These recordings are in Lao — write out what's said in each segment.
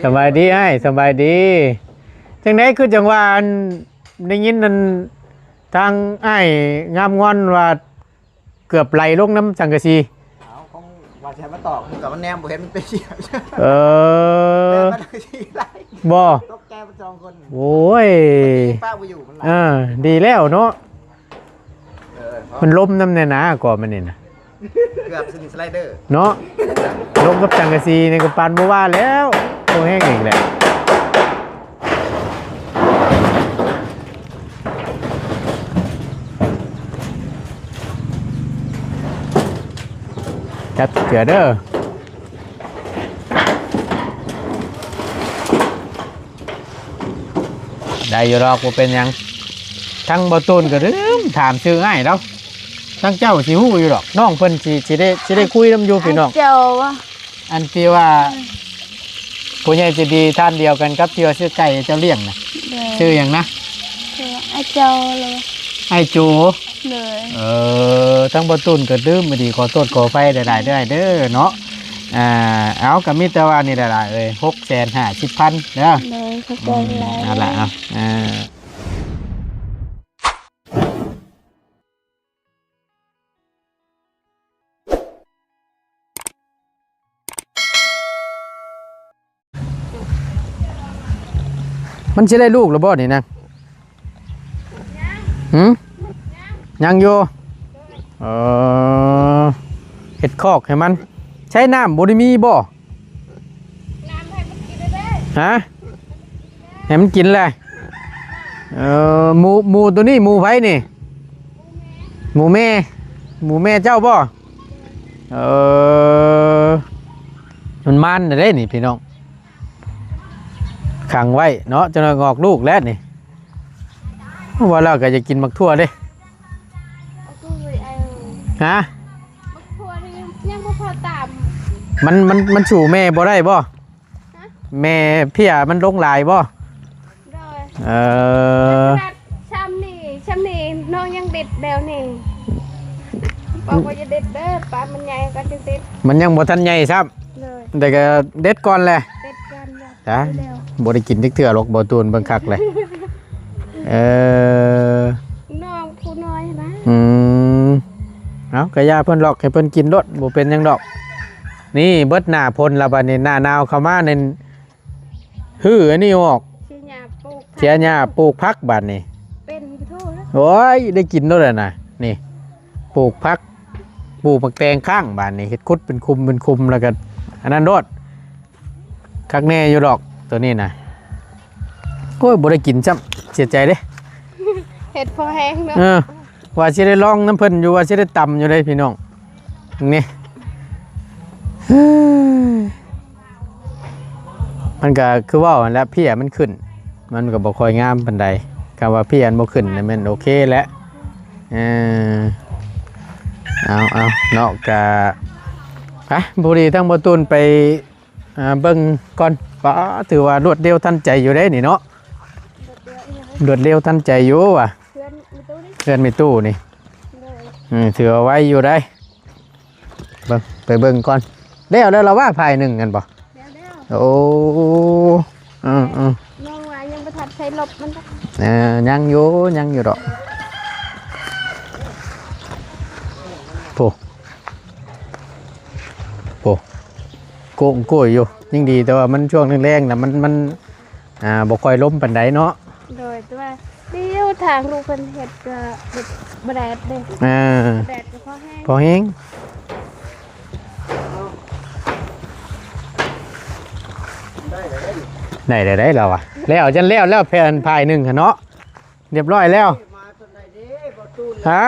ສະບາຍດີອ້າຍ ສະບາຍດີ. ຈັ່ງໃດຄືຈັ່ງວ່າ ອັນ ໄດ້ຍິນນັ້ນ ທາງອ້າຍງາມງອນວ່າ ເກືອບໄຫຼລົງນຳສັງກະສີ. ເອົາ ຂອງວ່າຊິໃຫ້ມາຕອກ ມັນກໍມັນແນມບໍ່ເຫັນ ມັນໄປສຽບ. ເອີ ແຕ່ມັນຊິໄຫຼ ບໍ່ ຕົກໃຈເບິດສອງຄົນ. ໂອ້ຍ ປະບໍ່ຢູ່ ມັນຫຼາຍ. ເອີ ດີແລ້ວເນາະ. ເອີ ມັນລົມນຳແນ່ນາ ກໍມັນນີ້ນະ ເກືອບຊິສະໄລເດີເນາະ. ລົມກັບສັງກະສີນີ້ກໍປານບໍ່ວ່າແລ້ວ ໂອ້ ແຮງອີກແຫຼະ. ຈັບເທື່ອເດີ. ໄດ້ຢູ່ດອກ ບໍ່ເປັນຫຍັງ. ທັງບໍ່ຕູນກໍລືມຖາມຊື່ອ້າຍລາວ. ທັງເຈົ້າຊິຮູ້ຢູ່ດອກ ນ້ອງເພິ່ນຊິ ຊິໄດ້ ຊິໄດ້ຄຸຍນຳຢູ່ພີ່ນ້ອງ. ເຈົ້າວ່າ ອັນທີ່ວ່າ ຜູ້ໃຫຍ່ໃຈດີທ່ານດຽວກັນກັບທີ່ວ່າຊື້ໄກ່ເຈົ້າລ້ຽງນະ. ໂດຍ ຊື່ຫຍັງນະ? ຊື່ອ້າຍເຈົ້າເລີຍ ອ້າຍໂຈ. ໂດຍ ເອີ ທັງບໍ່ຕູນກໍລືມ ພໍດີ ຂໍໂທດຂໍອະໄພຫຼາຍໆເດີ ເດີເນາະ. ອ່າ ເອົາ ກໍມີແຕ່ວ່ານີ້ແຫຼະຫຼາຍເອີຍ ຫົກແສນຫ້າສິບພັນເດີ. ໂດຍ ຂອບໃຈຫຼາຍ. ອືມ ເອົາລະ ເອົາ ອ່າ ມັນຊິໄດ້ລູກແລ້ວບໍ່ນີ້ນາງ? ຫືມ? ຍັງຢູ່. ເອີ ເຮັດຄອກໃຫ້ມັນ. ໃຊ້ນ້ຳບໍ່ໄດ້ມີບໍ່? ນ້ຳໃຫ້ມັນກິນເດ້. ຮະ? ໃຫ້ມັນກິນແຫຼະ. ເອີ ໝູ ໝູໂຕນີ້ໝູໃຜນີ້? ໝູແມ່. ໝູແມ່ເຈົ້າບໍ່? ເອີ ມັນມານແລ້ວເດ້ນີ້ພີ່ນ້ອງ ຂັງໄວ້ເນາະ ຈັກໜ່ອຍອອກລູກແລ້ວນີ້. ວ່າແລ້ວກໍຢາກກິນໝາກຖົ່ວເດ້. ເອົາໂຕເລີຍ ຮະ? ໝາກຖົ່ວນີ້ຍັງບໍ່ພໍຕາມ. ມັນ ມັນ ມັນສູ້ແມ່ບໍ່ໄດ້ບໍ່? ຮະ? ແມ່ເພຍມັນລົງຫຼາຍບໍ່? ໂດຍ ເອີ ຂະໜາດຊ່ຳນີ້ ຊ່ຳນີ້ນ້ອງຍັງເດັດແບບນີ້. ບອກວ່າຢ່າເດັດເດີ ປານມັນໃຫຍ່ກ່ອນຈຶ່ງເດັດ. ມັນຍັງບໍ່ທັນໃຫຍ່ຊ້ຳ. ໂດຍ ແຕ່ກໍເດັດກ່ອນແຫຼະ. ເດັດກ່ອນແຫຼະ. ຈ້າ ບໍ່ໄດ້ກິນຈັກເທື່ອດອກ ບໍ່ຕູນເບິ່ງຄັກແຫຼະ. ເອີ ນ້ອງຜູ້ນ້ອຍນະ. ອືມ ເອົາ ກະຢ່າເພິ່ນຫຼອກ ໃຫ້ເພິ່ນກິນໂລດ ບໍ່ເປັນຫຍັງດອກ. ນີ້ເບິດໜ້າຝົນລະບາດນີ້ ໜ້າໜາວເຂົ້າມານີ້ ຮື້ອັນນີ້ອອກ ເສຍຫຍ້າປູກ ເສຍຫຍ້າປູກຜັກບາດນີ້. ເປັນໂທດ ໂອ້ຍ ໄດ້ກິນໂລດແລ້ວນະ. ນີ້ ປູກຜັກ ປູກໝາກແຕງຄ້າງບາດນີ້ ເຮັດຂຸດເປັນຂຸມເປັນຂຸມ ແລ້ວກໍອັນນັ້ນໂລດ. ຄັກແນ່ຢູ່ດອກໂຕນີ້ນະ. ໂອ້ຍ ບໍ່ໄດ້ກິນຊ້ຳ ເສຍໃຈເດ້. ເຮັດພໍແຮງເນາະ. ເອີ ວ່າຊິໄດ້ລອງນຳເພິ່ນຢູ່ ວ່າຊິໄດ້ຕຳຢູ່ເດ້ພີ່ນ້ອງ. ນີ້ ມັນກໍຄືເວົ້າຫັ້ນແຫຼະ ເພຍມັນຂຶ້ນ ມັນກໍບໍ່ຄ່ອຍງາມປານໃດ. ຄຳວ່າເພຍມັນບໍ່ຂຶ້ນນີ້ແມ່ນໂອເຄແຫຼະ. ເອີ ເອົາໆ ເນາະ ກະ ໄປ ພໍດີທາງບໍ່ຕູນໄປ ອ່າ ເບິ່ງກ່ອນ. ປ້າ ຖືວ່າລວດເລັວທັນໃຈຢູ່ເດ້ນີ້ເນາະ. ລວດເລັວທັນໃຈຢູ່ວ່າ ເຮືອນແມ່ຕູ້ນີ້ ເຮືອນແມ່ຕູ້ນີ້. ໂດຍ ເອີ ຖືວ່າໄວຢູ່ໄດ໋. ເບິ່ງ ໄປເບິ່ງກ່ອນ. ແລ້ວ ແລ້ວລະວ່າພາຍໜຶ່ງຫັ້ນບໍ່? ແລ້ວ ແລ້ວ. ໂອ້ ເອີໆ ນ້ອງວ່າຍັງບໍ່ທັນໃຊ້ລົບມັນດອກ. ເອີ ຍັງຢູ່ ຍັງຢູ່ດອກ. ໂອ້ ໂອ້ ໂກ້ງໂກ້ຍຢູ່. ຍັງດີແຕ່ວ່າມັນຊ່ວງແລງໆນະ ມັນ ມັນ ອ່າ ບໍ່ຄ່ອຍລົມປານໃດເນາະ. ໂດຍ ແຕ່ວ່າດີຢູ່ ທາງລູກເພິ່ນເຮັດກໍບໍ່ແດດເດ້. ເອີ ແດດກໍພໍແຮງ ພໍແຮງ. ໄດ້ແລ້ວ ໄດ້ແລ້ວ ໄດ້ແລ້ວ ລາວວ່າ ແລ້ວ ຈັ່ງແລ້ວ ແລ້ວແຜ່ນພາຍໜຶ່ງຫັ້ນເນາະ ຮຽບຮ້ອຍແລ້ວ. ຮະ?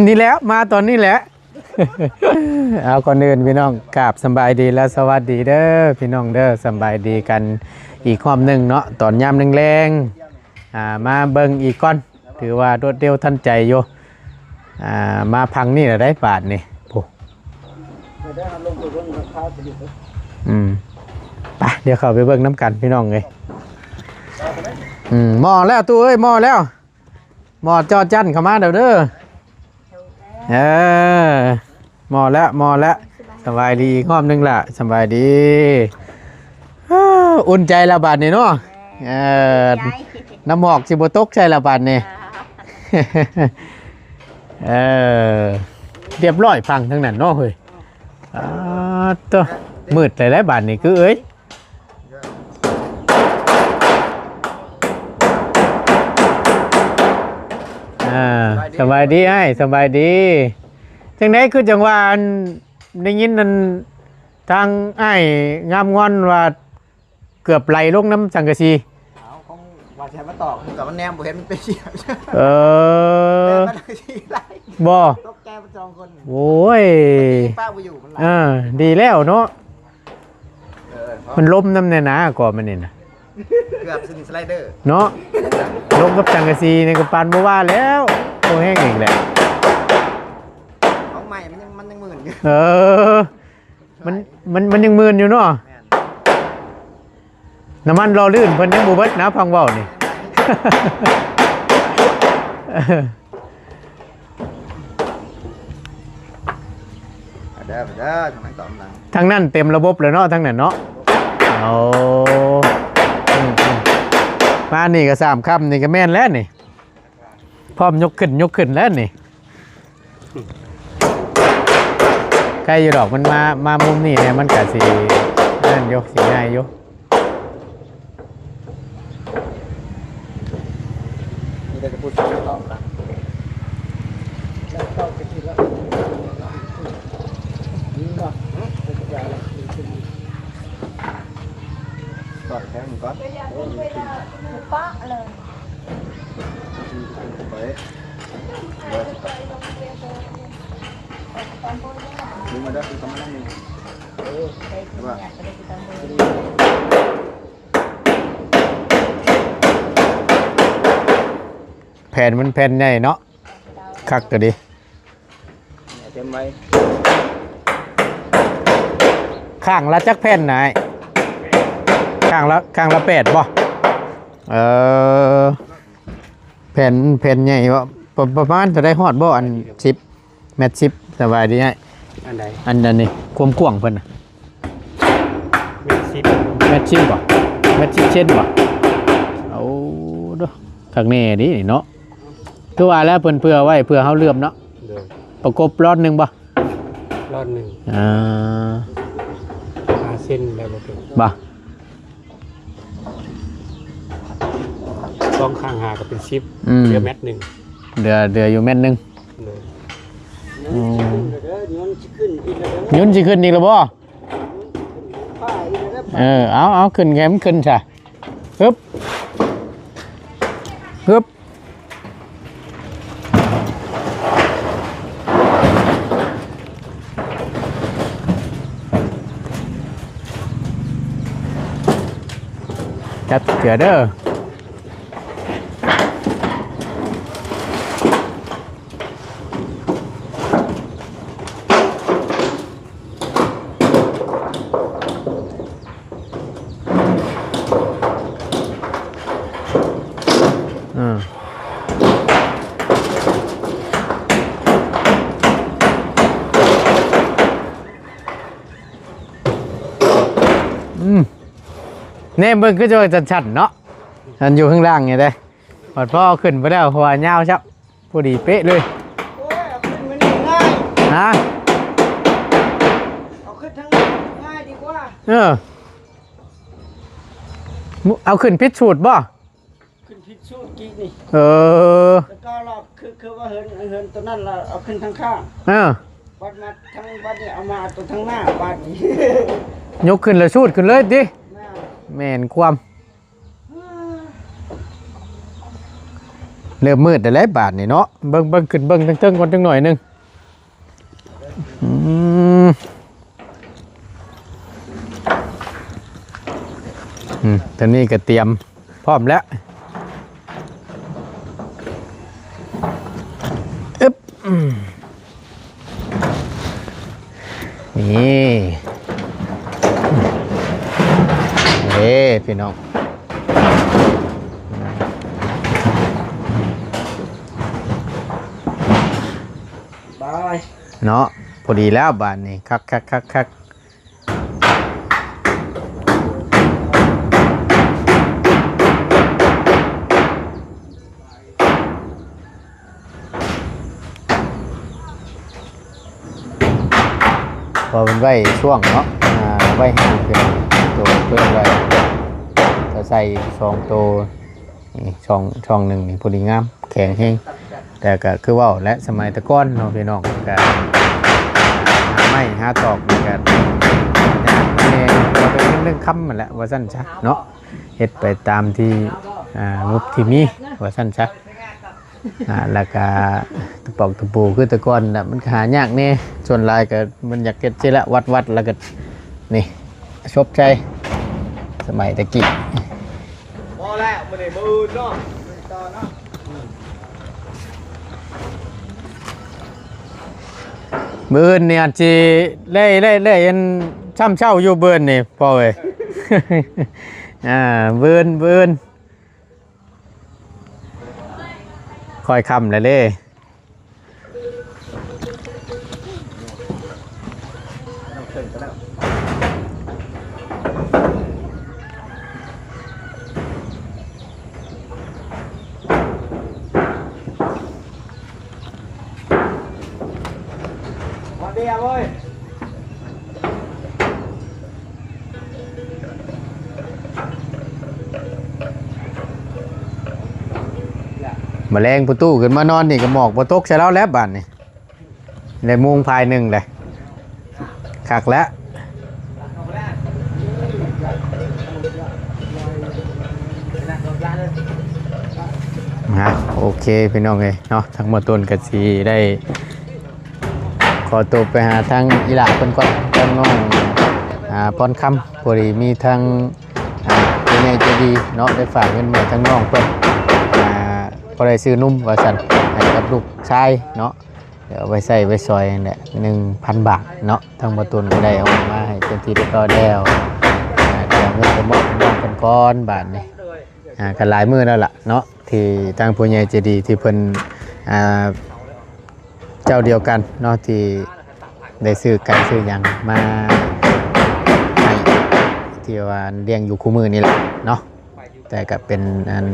ນີ້ແຫຼະ ມາຕອນນີ້ແຫຼະ. ເອົາ ກ່ອນອື່ນພີ່ນ້ອງ ກາບສະບາຍດີ ແລະ ສະຫວັດດີເດີພີ່ນ້ອງເດີ. ສະບາຍດີກັນອີກຮອບໜຶ່ງເນາະ ຕອນຍາມແລງໆ. ອ່າ ມາເບິ່ງອີກກ່ອນ ຖືວ່າລວດເລັວທັນໃຈຢູ່. ອ່າ ມາພັງນີ້ລະໄດ້ບາດນີ້. ໂອ້ ອືມ ໄປ ດຽວເຂົ້າໄປເບິ່ງນຳກັນພີ່ນ້ອງເອີຍ. ອືມ ໝໍ້ແລ້ວ ຕູ້ເອີຍ ໝໍ້ແລ້ວ. ໝໍ້ຈໍ້ຈັ້ນເຂົ້າມາແລ້ວເດີ. ເອີ ໝໍ້ແລ້ວ ໝໍ້ແລ້ວ. ສະບາຍດີອີກຮອບໜຶ່ງລະ ສະບາຍດີ. ອຸ່ນໃຈແລ້ວບາດນີ້ເນາະ. ເອີ ນ້ຳໝອກຊິບໍ່ຕົກໃສ່ແລ້ວບາດນີ້. ເອີ ຮຽບຮ້ອຍຝັ່ງທາງນັ້ນເນາະເຮີ້ຍ. ອາ ໂທ້ ມືດແລ້ວບາດນີ້ຄືເອີຍ. ອາ ສະບາຍດີອ້າຍ ສະບາຍດີ. ຈັ່ງໃດຄືຈັ່ງວ່າ ອັນ ໄດ້ຍິນ ອັນ ທາງອ້າຍງາມງອນວ່າ ເກືອບໄຫຼລົງນຳສັງກະສີ. ເອົາ ຂອງວ່າຊິໃຫ້ມາຕອກ ມັນກໍ ມັນແນມບໍ່ເຫັນ ມັນເປັນຫຍັງ. ເອີ ແຕ່ມັນກໍຊິໄຫຼ ບໍ່ ຕົກໃຈເບິດສອງຄົນ. ໂອ້ຍ ປາກບໍ່ຢູ່ ມັນໄຫຼ. ເອີ ດີແລ້ວເນາະ. ເອີ ມັນລົມນຳແນ່ນາ ກໍມັນນີ້ນະ ເກືອບຊິສະໄລເດີເນາະ. ລົມກັບສັງກະສີນີ້ກໍປານບໍ່ວ່າແລ້ວ ໂອ້ ແຮງອີກແຫຼະ. ຂອງໃໝ່ມັນຍັງ ມັນຍັງມື່ນຢູ່. ເອີ ມັນ ມັນ ມັນຍັງມື່ນຢູ່ເນາະ. ແມ່ນ ນ້ຳມັນຫຼໍ່ລື່ນເພິ່ນຍັງບໍ່ເບິດນະ ຟັງເວົ້ານີ້. ເດີ ເດີ ທາງນັ້ນກໍ ທາງນັ້ນເຕັມລະບົບແລ້ວເນາະ ທາງນັ້ນເນາະ. ໂອ້ ອືມໆ ມານີ້ກໍສາມຄຳນີ້ກໍແມ່ນແລ້ວນີ້. ພ້ອມຍົກຂຶ້ນ ຍົກຂຶ້ນແລ້ວນີ້. ໃກ້ຢູ່ດອກ ມັນມາ ມາມຸມນີ້ແດ່ ມັນກະຊິນັ້ນຢູ່ ຊິງ່າຍຢູ່. ມີແຕ່ກະປຸດຕອບລະ ແລ້ວຕອບໄປທີລະ ມີບໍ່? ຕອບແທງກ່ອນ ປະເລີຍ ໄປ ເດີ ມາເດີ ຄືກຳລັງນີ້ ວ່າ ແຜ່ນມັນແຜ່ນໃຫຍ່ເນາະ ຄັກກະດີ. ເຕັມໄວ້ ຂ້າງລະຈັກແຜ່ນນາຍ? ຂ້າງລະ ຂ້າງລະແປດບໍ່? ເອີ ແຜ່ນ ແຜ່ນໃຫຍ່ບໍ່? ປະ ປະມານເທົ່າໃດ ຮອດບໍ່ ອັນ ສິບ ແມັດສິບ? ສະບາຍດີອ້າຍ. ອັນໃດ? ອັນ ອັນນີ້ ຄວາມກວ້າງເພິ່ນນະ ແມັດສິບ ແມັດສິບບໍ່? ແມັດສິບເຊັນບໍ່? ໂອ້ ໂດ ຄັກແນ່ເດນີ້ເນາະ. ຄືວ່າແລ້ວ ເພິ່ນເພື່ອໄວ້ເພື່ອເຮົາເຫຼື້ອມເນາະ. ໂດຍ ປະກົບລອດໜຶ່ງບໍ່? ລອດໜຶ່ງ ອ່າ ຫ້າເຊັນແລ້ວບໍ່ເປັນ ບໍ່? ສອງຂ້າງຫ້າກໍເປັນສິບ ອືມ ເຫຼືອແມັດໜຶ່ງ ເຫຼືອ ເຫຼືອຢູ່ແມັດໜຶ່ງ. ໂດຍ ອືມ ຍຸນຊິຂຶ້ນອີກແລ້ວເດີ ຍຸນຊິຂຶ້ນອີກແລ້ວບໍ່? ເອີ ເອົາ ເອົາ ຂຶ້ນ ໃຫ້ມັນຂຶ້ນຊະ. ຮຶບ ຮຶບ ຈັບເທື່ອເດີ. ອືມ ອືມ ແນມເບິ່ງຄືຈະວ່າຊັນໆເນາະ ອັນຢູ່ຂ້າງລ່າງນີ້ເດ້. ບັດພໍເອົາຂຶ້ນໄປແລ້ວ ຫົວຍາວຊະ ພໍດີເປະເລີຍ. ໂອ້ຍ ເອົາຂຶ້ນມັນງ່າຍ ຮະ ເອົາຂຶ້ນທາງງ່າຍດີກວ່າ. ເອີ ເອົາຂຶ້ນຜິດສູດບໍ່? ຂຶ້ນຜິດສູດກີ້ນີ້. ເອີ ແລ້ວກໍລອກ ຄື ຄືວ່າເຮືອນ ເຮືອນຕົວນັ້ນລະເອົາຂຶ້ນທາງຂ້າງ. ເອີ ບັດມາທາງ ບັດນີ້ເອົາມາຕົວທາງໜ້າ ບາດນີ້ ຍົກຂຶ້ນແລ້ວສູດຂຶ້ນເລີຍຕິ? ແມ່ນ ແມ່ນຄວາມ ເລີ່ມມືດແລ້ວແຫຼະບາດນີ້ເນາະ. ເບິ່ງ ເບິ່ງ ຂຶ້ນເບິ່ງເທິງໆກ່ອນຈັກໜ້ອຍໜຶ່ງ. ອືມ ອືມ ຕອນນີ້ກໍຕຽມພ້ອມແລ້ວ. ອຶບ ອືມ ນີ້ ເດ້ ພີ່ນ້ອງ ບາຍ ເນາະ ພໍດີແລ້ວບາດນີ້ ຄັກໆໆໆ. ອ ເພາະມັນໄວ້ຊ່ວງເນາະ ອ່າ ໄວ້ໃຫ້ເປັນໂຕເພີ່ມໄວ້ ຈະໃສ່ສອງໂຕ ນີ້ຊ່ອງ ຊ່ອງໜຶ່ງນີ້ພໍດີງາມ ແຂງແຮງ ແຕ່ກໍຄືເວົ້າແຫຼະ ສະໄໝແຕ່ກ່ອນເນາະພີ່ນ້ອງ ກໍຫາໄມ້ຫາຕອກນີ້ກໍຍາກແດ່ ເປັນເລື່ອງຄຳຫັ້ນແຫຼະ ວ່າຊັ້ນຊະເນາະ ເຮັດໄປຕາມທີ່ ອ່າ ງົບທີ່ມີ ວ່າຊັ້ນຊະ. ອ່າ ແລ້ວກະຕະປອກຕະປູຄືແຕ່ກ່ອນນະ ມັນກະຫາຍາກແດ່ ສ່ວນຫຼາຍກະມັນຢາກເຮັດຊິລະ ວັດໆ ແລ້ວກະນີ້ ຊົບໃຊ້ສະໄໝແຕ່ກີ້. ພໍແລ້ວ ມື້ນີ້ມື້ອື່ນເນາະ ມື້ອື່ນນີ້ອາດຊິໄດ້ ໄດ້ ໄດ້ອັນຊ່ຳເຊົ້າຢູ່ມື້ອື່ນນີ້ພໍ່ເອີຍ ອ່າ ມື້ອື່ນ ມື້ອື່ນ. ຄ່ອຍຄ່ຳແລ້ວເດ້. ມື້ແລງປະຕູຂຶ້ນມານອນນີ້ກໍໝອກບໍ່ຕົກໃສ່ລາວແລ້ວບາດນີ້ ໄດ້ມຸງພາຍໜຶ່ງເລີຍ ຄັກແລ້ວ. ອ່າ ໂອເຄພີ່ນ້ອງເອີຍເນາະ ທາງໝໍຕົ້ນກໍຊິໄດ້ ຂໍຕົວໄປຫາທາງອີ່ຫຼ້າເພິ່ນກ່ອນ ທາງນ້ອງ ອ່າ ພອນຄຳ ພໍດີມີທາງ ອ່າ ຜູ້ໃຫຍ່ໃຈດີເນາະ ໄດ້ຝາກເງິນມາທາງນ້ອງເພິ່ນ ອ່າ ພໍໄດ້ຊື້ນົມວ່າຊັ້ນ ໃຫ້ກັບລູກຊາຍເນາະ ດຽວເອົາໄວ້ໃຊ້ໄວ້ສອຍຫັ້ນແຫຼະ ໜຶ່ງພັນບາດເນາະ ທາງໝໍຕົ້ນກໍໄດ້ເອົາມາໃຫ້ເປັນທີ່ຮຽບຮ້ອຍແລ້ວ ອ່າ ດຽວເງິນໄປມອບໃຫ້ນ້ອງເພິ່ນກ່ອນບາດນີ້ ອ່າ ກໍຫຼາຍມື້ແລ້ວລະເນາະ ທີ່ທາງຜູ້ໃຫຍ່ໃຈດີທີ່ເພິ່ນ ອ່າ ເຈົ້າດຽວກັນເນາະ ທີ່ໄດ້ຊື້ໄກ່ຊື້ຫຍັງມາໃຫ້ ທີ່ວ່າລ້ຽງຢູ່ຄູ່ມື້ນີ້ແຫຼະເນາະ ແຕ່ກໍເປັນອັນ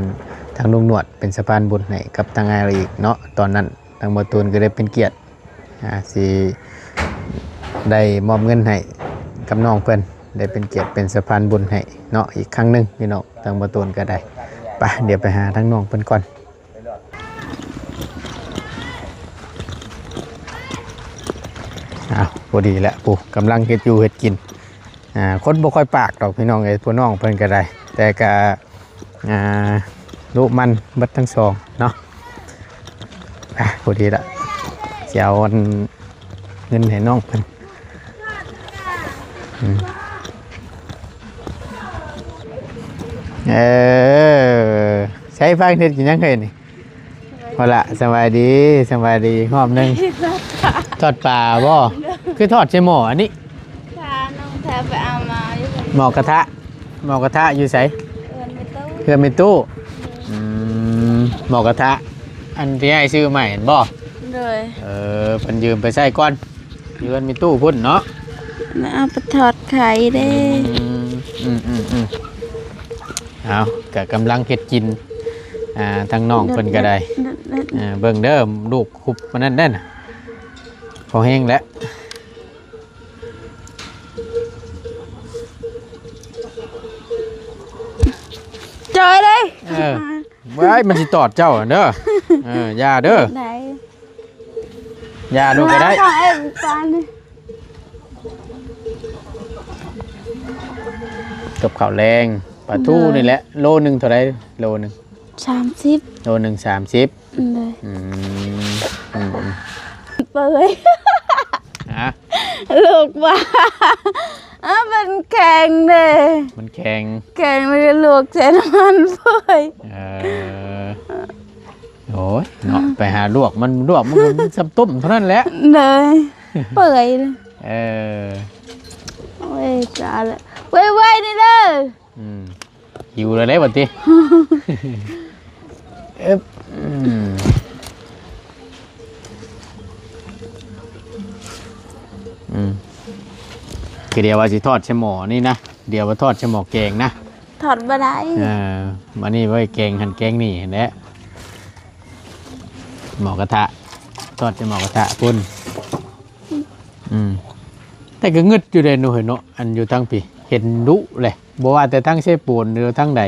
ທາງລຸງໜວດເປັນສະພານບຸນໃຫ້ກັບທາງອ້າຍອີກເນາະ ຕອນນັ້ນທາງໝໍຕູນກໍໄດ້ເປັນກຽດ ອ່າ ຊິໄດ້ມອບເງິນໃຫ້ກັບນ້ອງເພິ່ນ ໄດ້ເປັນກຽດເປັນສະພານບຸນໃຫ້ເນາະ ອີກຄັ້ງໜຶ່ງພີ່ນ້ອງ ທາງໝໍຕູນກໍໄດ້. ໄປ ດຽວໄປຫາທາງນ້ອງເພິ່ນກ່ອນ. ອ້າວ ພໍດີແຫຼະ ຜູ້ກຳລັງເຮັດຢູ່ເຮັດກິນ ອ່າ ຄົນບໍ່ຄ່ອຍປາກດອກພີ່ນ້ອງເອີຍ ຜູ້ນ້ອງເພິ່ນກໍໄດ້ ແຕ່ກໍ ອ່າ ດຸໝັ່ນເບິດທັງສອງເນາະ. ອ່ະ ພໍດີລະ ຊິເອົາອັນ ເງິນໃຫ້ນ້ອງເພິ່ນ ອືມ ເອີ ໃຊ້ຟັງເຮັດກິນຫຍັງເຮີຍນີ້? ເອົາລະ ສະບາຍດີ ສະບາຍດີ ຮອບໜຶ່ງ ທອດປາບໍ່? ຄືທອດໃສ່ໝໍ້ອັນນີ້? ຖ້ານ້ອງແທ້ໄປເອົາມາຢູ່ ໝໍ້ກະທະ ໝໍ້ກະທະຢູ່ໃສ? ເຮືອນແມ່ຕູ້ ເຮືອນແມ່ຕູ້ ອືມ ໝໍ້ກະທະ ອັນທີ່ອ້າຍຊື້ໃໝ່ຫັ້ນບໍ່? ໂດຍ ເອີ ເພິ່ນຢືມໄປໃຊ້ກ່ອນ ຢູ່ເຮືອນແມ່ຕູ້ພຸ້ນເນາະ ແລ້ວເອົາໄປທອດໄຂ່ເດ້ ອືມ ອືມໆໆ ເອົາ ກະກຳລັງເຮັດກິນ ອ່າ ທາງນ້ອງເພິ່ນກໍໄດ້ ອ່າ ເບິ່ງເດີ ລູກຄຸບມັນນັ້ນເດ້ນະ ພໍແຮງແລ້ວ ຈ່ອຍເດ້ ເອີ ເວີ້ຍ ມັນຊິຕອດເຈົ້າເດີ ເອີ ຢ່າເດີ ໄດ້ ຢ່າລູກກໍໄດ້ ມາເອົາເອງປານນີ້ ກັບເຂົ້າແລງ ປາທູ ໂດຍ ນີ້ແຫຼະ ໂລໜຶ່ງເທົ່າໃດ? ໂລໜຶ່ງ ສາມສິບ ໂລໜຶ່ງສາມສິບ ໂດຍ ອືມ ອືມ ເປື່ອຍ ຮະ? ລູກວ່າ ເອີ ມັນແຂງເດ້ ມັນແຂງ ແຂງ ແລ້ວກໍລວກໃສ່ນ້ຳມັນເປື່ອຍ ເອີ ໂອ້ຍເນາະ ໄປຫາລວກ ມັນລວກ ມັນກໍສ່ຳຕົ້ມເທົ່ານັ້ນແຫຼະ ເລີຍ ເປື່ອຍ ເອີ ໂອ້ຍ ຕາຍລະ ໄວໆ ນີ້ເດີ ອືມ ຫິວແລ້ວເດ້ບັດນີ້ ເອີບ ອືມ ອືມ ຄືດຽວວ່າຊິທອດໃສ່ໝໍ້ນີ້ນະ ດຽວວ່າທອດໃສ່ໝໍ້ແກງນະ ທອດບໍ່ໄດ້ ເອີ ອັນນີ້ໄວ້ແກງຫັ້ນແກງນີ້ຫັ້ນແຫຼະ ໝໍ້ກະທະ ທອດໃສ່ໝໍ້ກະທະພຸ້ນ ອືມ ແຕ່ກໍງຶດຢູ່ເດ້ໜູເອີຍເນາະ ອັນຢູ່ທາງພີ້ເຫັນດຸແຫຼະ ບໍ່ວ່າແຕ່ທາງເຊໂປນ ຫຼືທາງໃດ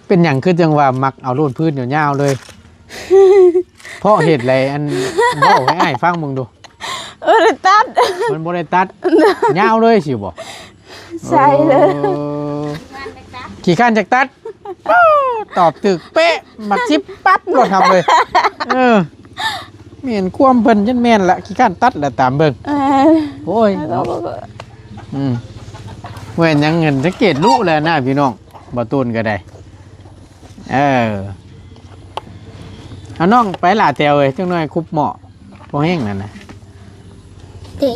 ເປັນຫຍັງຄືຈັ່ງວ່າມັກເອົາໂລດພື້ນຍາວໆເລີຍ? ເພາະເຫດໃດ? ອັນ ເວົ້າໃຫ້ອ້າຍຟັງເບິ່ງດູ. ບໍ່ໄດ້ຕັດ ມັນບໍ່ໄດ້ຕັດ ຍາວເລີຍຊີ້ບໍ? ໃສ່ເລີຍ ເອີ ຂີ້ຄ້ານຈັກຕັດ. ຕອບຖືກເປະ ໝາກຊິບປັບໂລດທຳເລີຍ. ເອີ ແມ່ນຄວາມເພິ່ນ ຍັນແມ່ນລະ ຂີ້ຄ້ານຕັດລະຕາມເບິ່ງ. ເອີ ໂອ້ຍ ເນາະ ອືມ ແມ່ນຫຍັງ ສັງເກດລຸແລ້ວນະພີ່ນ້ອງ ບໍ່ຕູນກໍໄດ້. ເອີ ເອົານ້ອງໄປຫຼ້າແຕວເອີຍ ຈັກໜ້ອຍຄຸບໝໍ້ພໍແຫ້ງນັ້ນນະ.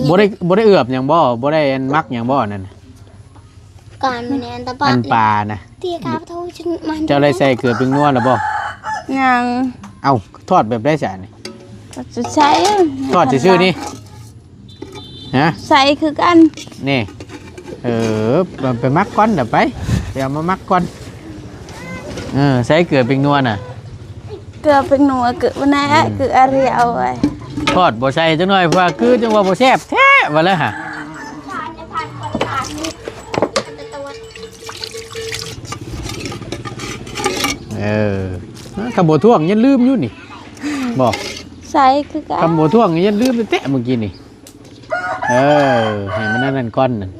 ບໍ່ໄດ້ ບໍ່ໄດ້ເອືອບຫຍັງບໍ່? ບໍ່ໄດ້ອັນໝັກຫຍັງບໍ່ນັ້ນນະ? ການມັນແມ່ນອັນຕະປາ ອັນປານະ ທີ່ຂ້າພະເຈົ້າ ເຈົ້າໄດ້ໃສ່ເກືອແປ້ງນົວແລ້ວບໍ່? ຍັງ. ເອົ້າ ທອດແບບໃດຊະນີ້? ທອດຊື່ໆນີ້ ຮະ? ໃສ່ຄືກັນ ນີ້ ເອີ ໄປໝັກກ່ອນ ດຽວໄປ ໄປເອົາມາໝັກກ່ອນ. ເອີ ໃສ່ເກືອແປ້ງນົວນະ ເກືອແປ້ງນົວ ເກືອບໍ່ແນ່ ອືມ ເກືອອາຣຽວໄວ້ ທອດບໍ່ໃສ່ຈັກໜ້ອຍ ວ່າຄືຈັ່ງວ່າບໍ່ແຊບແທ້ວ່າແລ້ວຫະ. ເອີ ຄຳບໍ່ທ້ວງຍັງລືມຢູ່ນີ້ ບໍ່ ໃສ່ຄືກັນ ຄຳບໍ່ທ້ວງຍັງລືມແທ້ໆ ມື້ກີ້ນີ້. ເອີ ໃຫ້ມັນອັນນັ້ນກ່ອນ ນັ້ນ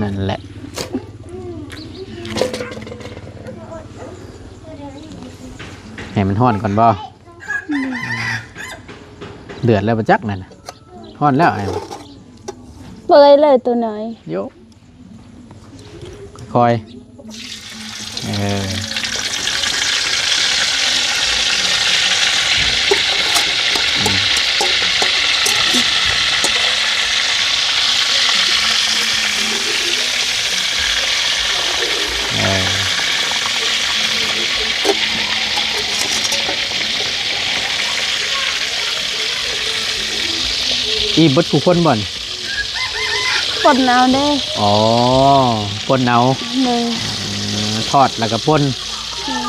ນັ້ນແຫຼະ ໃຫ້ມັນຮ້ອນກ່ອນບໍ່? ອືມ ເດືອດແລ້ວບໍ່ຈັກນັ້ນນະ ຮ້ອນແລ້ວ ອ້າຍ ເປື່ອຍເລີຍໂຕນ້ອຍ ໂຍ ຄ່ອຍໆ ເອີ ອືມ ເອີ ອີ່ເບິດຄູ່ຄົນບໍ່ນີ້? ປົ່ນເອົາເດ້. ອໍ ປົ່ນເອົາ. ໂດຍ. ເອີ ທອດແລ້ວກໍປົ່ນ. ໂດຍ.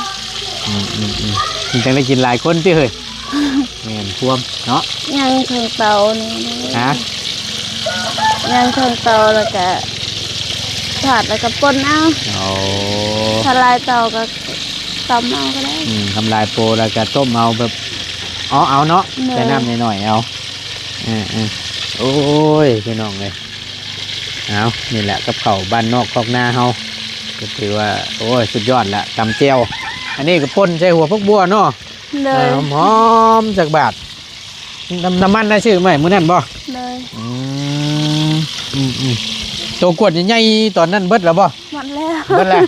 ອືມໆໆ ມັນຈັ່ງໄດ້ກິນຫຼາຍຄົນຕິເຮີ້ຍ? ແມ່ນຄວາມເນາະ. ຍ່າງເທິງເຕົານີ້. ຮະ? ຍ່າງເທິງເຕົາແລ້ວກໍທອດແລ້ວກໍປົ່ນເອົາ. ໂອ້ ຖ້າຫຼາຍເຕົາກໍຕົ້ມເອົາກໍໄດ້. ອືມ ທຳລາຍໂປແລ້ວກໍຕົ້ມເອົາ ແບບເອົາເອົາເນາະ. ໂດຍ. ໃສ່ນ້ຳໜ້ອຍໆເອົາ. ເອີໆ ໂອ້ຍ ພີ່ນ້ອງເອີຍ ເອົາ ນີ້ແຫຼະກັບເຂົ້າບ້ານນອກຄອກນາເຮົາ ກໍຖືວ່າ ໂອ້ຍ ສຸດຍອດລະ ຕຳແຈ່ວ ອັນນີ້ກໍປົ່ນໃສ່ຫົວຜັກບົວເນາະ. ໂດຍ. ເອີ ຫອມໆ ຈັກບາດ ນ້ຳ ນ້ຳມັນນະຊື້ມາໃຫ້ມື້ນັ້ນບໍ່? ໂດຍ. ອືມ ອືມໆ ໂຕກວດໃຫຍ່ໆຕອນນັ້ນເບິດແລ້ວບໍ່? ໝົດແລ້ວ ເບິດແລ້ວ.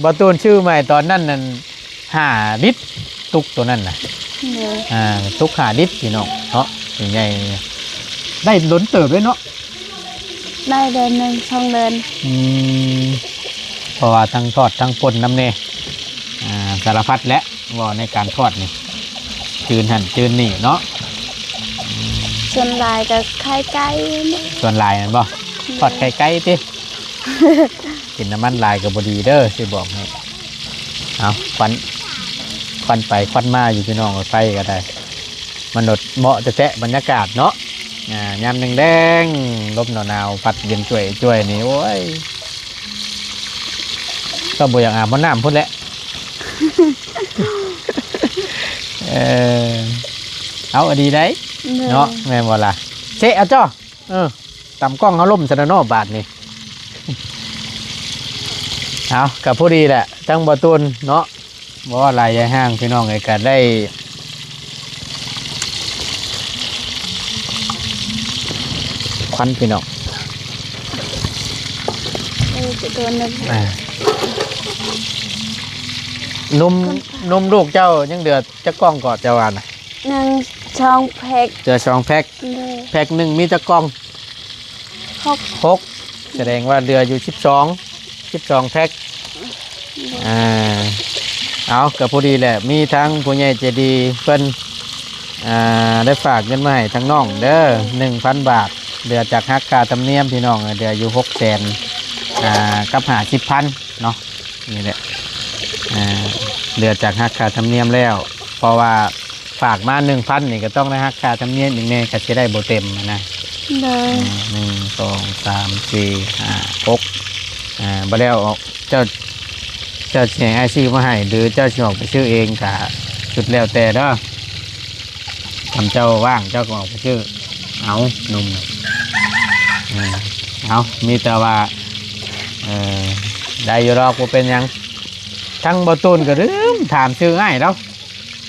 ບໍ່ຕູນຊື້ມາໃຫ້ຕອນນັ້ນນັ້ນ ຫ້າລິດ ຕຸກໂຕນັ້ນນະ. ໂດຍ. ອ່າ ຕຸກຫ້າລິດພີ່ນ້ອງເນາະ ໃຫຍ່ໆ ໄດ້ດົນເຕີບເລີຍເນາະ. ໄດ້ເດືອນໜຶ່ງ ສອງເດືອນ. ອືມ ເພາະວ່າທັງທອດທັງປົ່ນນຳແດ່ ອ່າ ສາລະພັດແຫຼະ ເວົ້າໃນການທອດນີ້ ຈືນຫັ້ນຈືນນີ້ເນາະ. ອືມ ສ່ວນຫຼາຍກໍໄຂ່ໄກ່. ສ່ວນຫຼາຍແມ່ນບໍ່? ໂດຍ. ທອດໄຂ່ໄກ່ຕິ? ກິນນ້ຳມັນຫຼາຍກໍບໍ່ດີເດີ ຊິບອກໃຫ້. ເອົາ ຄວັນ ຄວັນໄປຄວັນມາຢູ່ພີ່ນ້ອງ ໄຟກໍໄດ້ ມັນໂດດເໝາະແທ້ໆ ບັນຍາກາດເນາະ. ອ່າ ຍາມແລງໆ ລົມໜາວໆ ພັດເຢັນຈວຍໆນີ້ ໂອ້ຍ ກໍບໍ່ຢາກອາບນ້ຳພຸ້ນແຫຼະ. ເອີ ເອົາ ອະດີໄດ໋. ໂດຍ. ເນາະ ແມ່ນບໍ່ລະ? ເຊະ ອາຈໍ. ເອີ ຕຳກ້ອງເຮົາລົ້ມຊະແລ້ວເນາະບາດນີ້. ເອົາ ກໍພໍດີແຫຼະ ທັງບໍ່ຕູນເນາະ ບໍ່ວ່າຫຼາຍຢ່າຫ່າງ ພີ່ນ້ອງເອີຍ ກໍໄດ້ ຄວັນພີ່ນ້ອງ. ເອີ ຈະໂດນນະ ອ່າ ນົມ ນົມລູກເຈົ້າຍັງເຫຼືອຈັກກ່ອງເກາະ ເຈົ້າວ່ານະ? ໜຶ່ງ ສອງແພັກ. ເຫຼືອສອງແພັກ. ໂດຍ. ແພັກໜຶ່ງມີຈັກກ່ອງ? ຫົກ. ຫົກ ສະແດງວ່າເຫຼືອຢູ່ສິບສອງ ສິບສອງແພັກ. ໂດຍ. ອ່າ ເອົາ ກໍພໍດີແຫຼະ ມີທາງຜູ້ໃຫຍ່ໃຈດີເພິ່ນ ອ່າ ໄດ້ຝາກເງິນມາໃຫ້ທາງນ້ອງເດີ ໜຶ່ງພັນບາດ ເຫຼືອຈາກຫັກຄ່າທຳນຽມ ພີ່ນ້ອງ ເຫຼືອຢູ່ຫົກແສນ ອ່າ ກັບຫ້າສິບພັນເນາະ. ນີ້ແຫຼະ ອ່າ ເຫຼືອຈາກຫັກຄ່າທຳນຽມແລ້ວ ເພາະວ່າ ຝາກມາໜຶ່ງພັນນີ້ ກໍຕ້ອງໄດ້ຫັກຄ່າທຳນຽມອີກແດ່ ກໍຊິໄດ້ບໍ່ເຕັມນະ. ໂດຍ ອືມ ໜຶ່ງ ສອງ ສາມ ສີ່ ຫ້າ ຫົກ ອ່າ ບໍ່ແລ້ວ ເຈົ້າ ເຈົ້າຊິໃຫ້ອ້າຍຊື້ມາໃຫ້ ຫຼືເຈົ້າຊິອອກໄປຊື້ເອງ ກໍສຸດແລ້ວແຕ່ເດີ. ຄັນເຈົ້າວ່າງເຈົ້າກໍອອກໄປຊື້ເອົາ ໜຸ່ມ ເອີ ເອົາ ມີແຕ່ວ່າ ເອີ ໄດ້ຢູ່ດອກ ບໍ່ເປັນຫຍັງ. ທັງບໍ່ຕູນກໍລືມຖາມຊື່ອ້າຍລາວ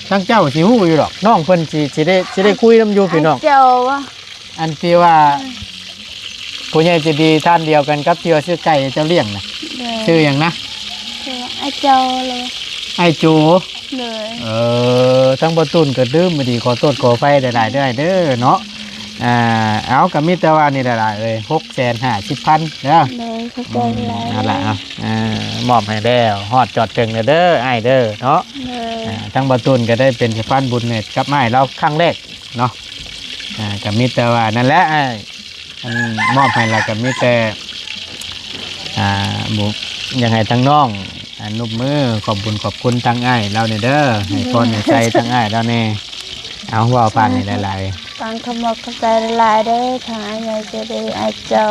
ທັງເຈົ້າຊິຮູ້ຢູ່ດອກ ນ້ອງເພິ່ນຊິ ຊິໄດ້ ຊິໄດ້ຄຸຍນຳຢູ່ພີ່ນ້ອງ. ອ້າຍເຈົ້າວະ? ອັນທີ່ວ່າ ເອີ ຜູ້ໃຫຍ່ໃຈດີທ່ານດຽວກັນກັບທີ່ວ່າຊື້ໄກ່ເຈົ້າລ້ຽງນະ. ໂດຍ ຊື່ຫຍັງນະ? ຊື່ອ້າຍເຈົ້າເລີຍ ອ້າຍໂຈ. ໂດຍ ເອີ ທັງບໍ່ຕູນກໍລືມ ພໍດີ ຂໍໂທດຂໍອະໄພຫຼາຍໆເດີ ເດີເນາະ. ອ່າ ເອົາ ກໍມີແຕ່ວ່ານີ້ແຫຼະຫຼາຍເອີຍ ຫົກແສນຫ້າສິບພັນເດີ. ໂດຍ ຂອບໃຈຫຼາຍ ອືມ ນັ້ນລະ ເອົາ ເອີ ມອບໃຫ້ແລ້ວ ຮອດຈອດເຖິງແລ້ວເດີ ອ້າຍເດີເນາະ. ໂດຍ ອ່າ ທັງບໍ່ຕູນກໍໄດ້ເປັນສະພານບຸນໃຫ້ກັບອ້າຍລາວຄັ້ງແລກເນາະ. ອ່າ ກໍມີແຕ່ວ່ານັ້ນແຫຼະ ອ້າຍ ອັນມອບໃຫ້ລະກໍມີແຕ່ ອ່າ ບໍ່ ຢາກໃຫ້ທາງນ້ອງ ອະນຸບມືຂອບບຸນຂອບຄຸນທາງອ້າຍລາວນີ້ເດີ ໃຫ້ພອນໃຫ້ໄຊທາງອ້າຍລາວແດ່. ເອົາ ເວົ້າຜ່ານນີ້ຫຼາຍໆ. ຕ້ອງຂອບມຸກຂອບໃຈຫຼາຍໆເດີ ທາງອ້າຍໃຫຍ່ໃຈດີ ອ້າຍເຈົ້າ.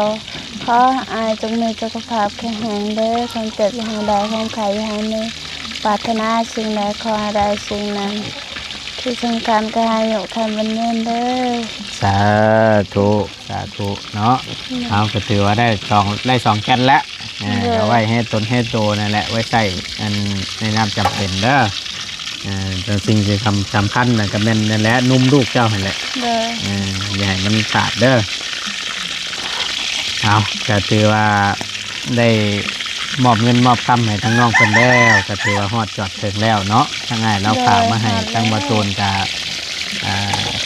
ຂໍໃຫ້ອ້າຍຈົ່ງມີສຸຂະພາບແຂງແຮງເດີ ຄວາມເຈັບຢ່າໃຫ້ໄດ້ ຄວາມໄຂ້ຢ່າໃຫ້ມີ ປາດຖະໜາສິ່ງໃດຂໍໃຫ້ໄດ້ສິ່ງນັ້ນ ທີ່ສຳຄັນກໍໃຫ້ອາຍຸຄັນຍືນເດີ. ສາທຸ ສາທຸເນາະ. ໂດຍ ເຮົາກໍຖືວ່າໄດ້ສອງ ໄດ້ສອງແກ່ນແລ້ວ ເອີ ໂດຍ ກໍໄວ້ໃຫ້ຕົນໃຫ້ໂຕນັ້ນແຫຼະ ໄວ້ໃຊ້ອັນໃນຍາມຈຳເປັນເດີ. ເອີ ແຕ່ສິ່ງທີ່ສຳ ສຳຄັນນະກໍແມ່ນນັ້ນແຫຼະ ນຸ່ມລູກເຈົ້າຫັ້ນແຫຼະ. ໂດຍ ເອີ ຢ່າໃຫ້ມັນຂາດເດີ. ເອົາ ກໍຖືວ່າໄດ້ມອບເງິນມອບຄຳໃຫ້ທາງນ້ອງເພິ່ນແລ້ວ ກໍຖືວ່າຮອດຈອດເຖິງແລ້ວເນາະ. ທາງອ້າຍລາວ ໂດຍ ຝາກມາໃຫ້ ຮອດແລ້ວ ທາງບ່າວໂຕນກໍ ອ່າ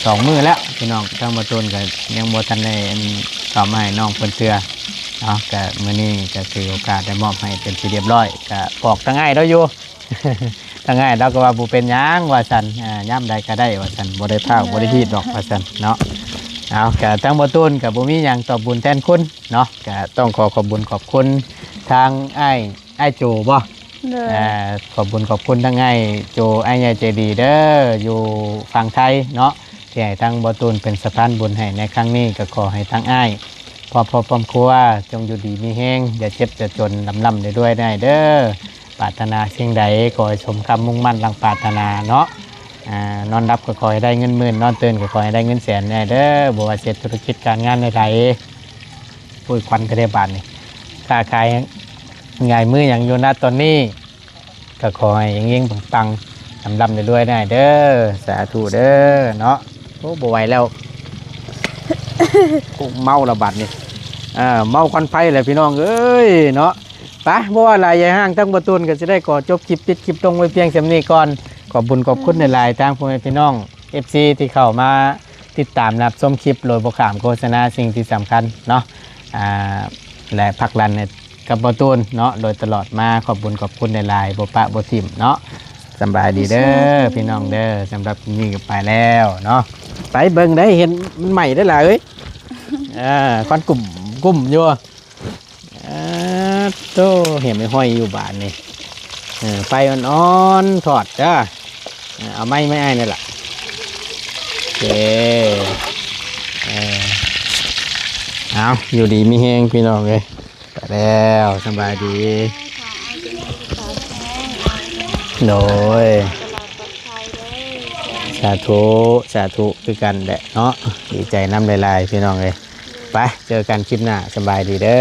ສອງມື້ແລ້ວພີ່ນ້ອງ ທາງບ່າວໂຕນກໍຍັງບໍ່ທັນໄດ້ອັນເຂົ້າມາໃຫ້ນ້ອງເພິ່ນເທື່ອເນາະ. ກໍມື້ນີ້ກໍຖືໂອກາດໄດ້ມອບໃຫ້ເປັນທີ່ຮຽບຮ້ອຍ ກໍບອກທາງອ້າຍລາວຢູ່ ທາງອ້າຍລາວກໍວ່າບໍ່ເປັນຫຍັງວ່າຊັ້ນ ອ່າ ຍາມໃດກໍໄດ້ວ່າຊັ້ນ ບໍ່ໄດ້ພ້າວ ໂດຍ ບໍ່ໄດ້ຮີດດອກວ່າຊັ້ນເນາະ. ເອົາ ກໍທາງບ່າວໂຕນກໍບໍ່ມີຫຍັງຕອບບຸນແທນຄຸນເນາະ ກໍຕ້ອງຂໍຂອບບຸນຂອບຄຸນທາງອ້າຍ ອ້າຍໂຈບໍ? ໂດຍ ອ່າ ຂອບບຸນຂອບຄຸນທາງອ້າຍໂຈ ອ້າຍໃຫຍ່ໃຈດີເດີ ຢູ່ຝັ່ງໄທເນາະ ທີ່ໃຫ້ທາງບ່າວຕູນເປັນສະພານບຸນໃຫ້ໃນຄັ້ງນີ້. ກໍຂໍໃຫ້ທາງອ້າຍ ຄອບຄົວ ຄອບຄົວ ຈົ່ງຢູ່ດີມີແຮງ ຢ່າເຈັບຢ່າຈົນ ລ່ຳໆລວຍໆໄດ້ເດີ ປາດຖະໜາສິ່ງໃດ ຂໍໃຫ້ສົມຄຳມຸ່ງໝັ້ນດັ່ງປາດຖະໜາເນາະ. ອ່າ ນອນຫຼັບກໍຂໍໃຫ້ໄດ້ເງິນໝື່ນ ນອນຕື່ນກໍຂໍໃຫ້ໄດ້ເງິນແສນແດ່ເດີ ບໍ່ວ່າເຮັດທຸລະກິດການງານໃດໆ. ໂອ້ຍ ຄວັນແທ້ບາດນີ້ ຄ້າຂາຍງ່າຍມືຫຍັງຢູ່ນະຕອນນີ້ ກໍຂໍໃຫ້ເຮັງໆປັງໆ ລ່ຳໆລວຍໆໄດ້ເດີ ສາທຸເດີເນາະ. ໂອ້ ບໍ່ໄຫວແລ້ວ ໂອ້ ເມົາລະບາດນີ້ ເອີ ເມົາຄວັນໄຟແລ້ວພີ່ນ້ອງເອີຍເນາະ. ໄປ ບໍ່ວ່າຫຼາຍຢາຍຫ້າງ ທາງບ່າວຕູນກໍຊິໄດ້ຂໍຈົບຄລິບ ປິດຄລິບລົງໄວ້ພຽງສ່ຳນີ້ກ່ອນ. ຂອບບຸນຂອບຄຸນ ອືມ ຫຼາຍໆ ທາງພໍ່ແມ່ພີ່ນ້ອງ ເອັຟຊີ ທີ່ເຂົ້າມາຕິດຕາມຮັບຊົມຄລິບໂດຍບໍ່ຂ້າມໂຄສະນາ. ສິ່ງທີ່ສຳຄັນເນາະ ອ່າ ແລະ ພັກລັນໃຫ້ກັບບ່າວຕູນເນາະ ໂດຍຕະຫຼອດມາ ຂອບບຸນຂອບຄຸນຫຼາຍໆ ບໍ່ປະບໍ່ຖິ້ມເນາະ. ສຳບາຍດີເດີ ໂດຍ ພີ່ນ້ອງເດີ ສຳລັບມື້ນີ້ກໍໄປແລ້ວເນາະ. ໄປເບິ່ງໄດ້ ເຫັນມັນໄໝ້ໄດ້ຫຼາຍເອີຍ ອ່າ ຄວັນກຸ້ມກຸ້ມຢູ່. ອາ ໂຕ ເຫັນໄມ້ຫ້ອຍຢູ່ບາດນີ້ ເອີ ໄຟອ່ອນໆ ທອດເດີ ເອີ ເອົາໄມ້ ໄມ້ອ້າຍນີ້ລະ ໂອເຄ ເອີ ເອົາ ຢູ່ດີມີແຮງພີ່ນ້ອງເອີຍ ໄປແລ້ວ ສະບາຍດີ ໂດຍ ສາທຸ ສາທຸຄືກັນແຫຼະເນາະ ດີໃຈນຳຫຼາຍໆ ພີ່ນ້ອງເອີຍ ໄປ ເຈີກັນຄລິບໜ້າ ສະບາຍດີເດີ.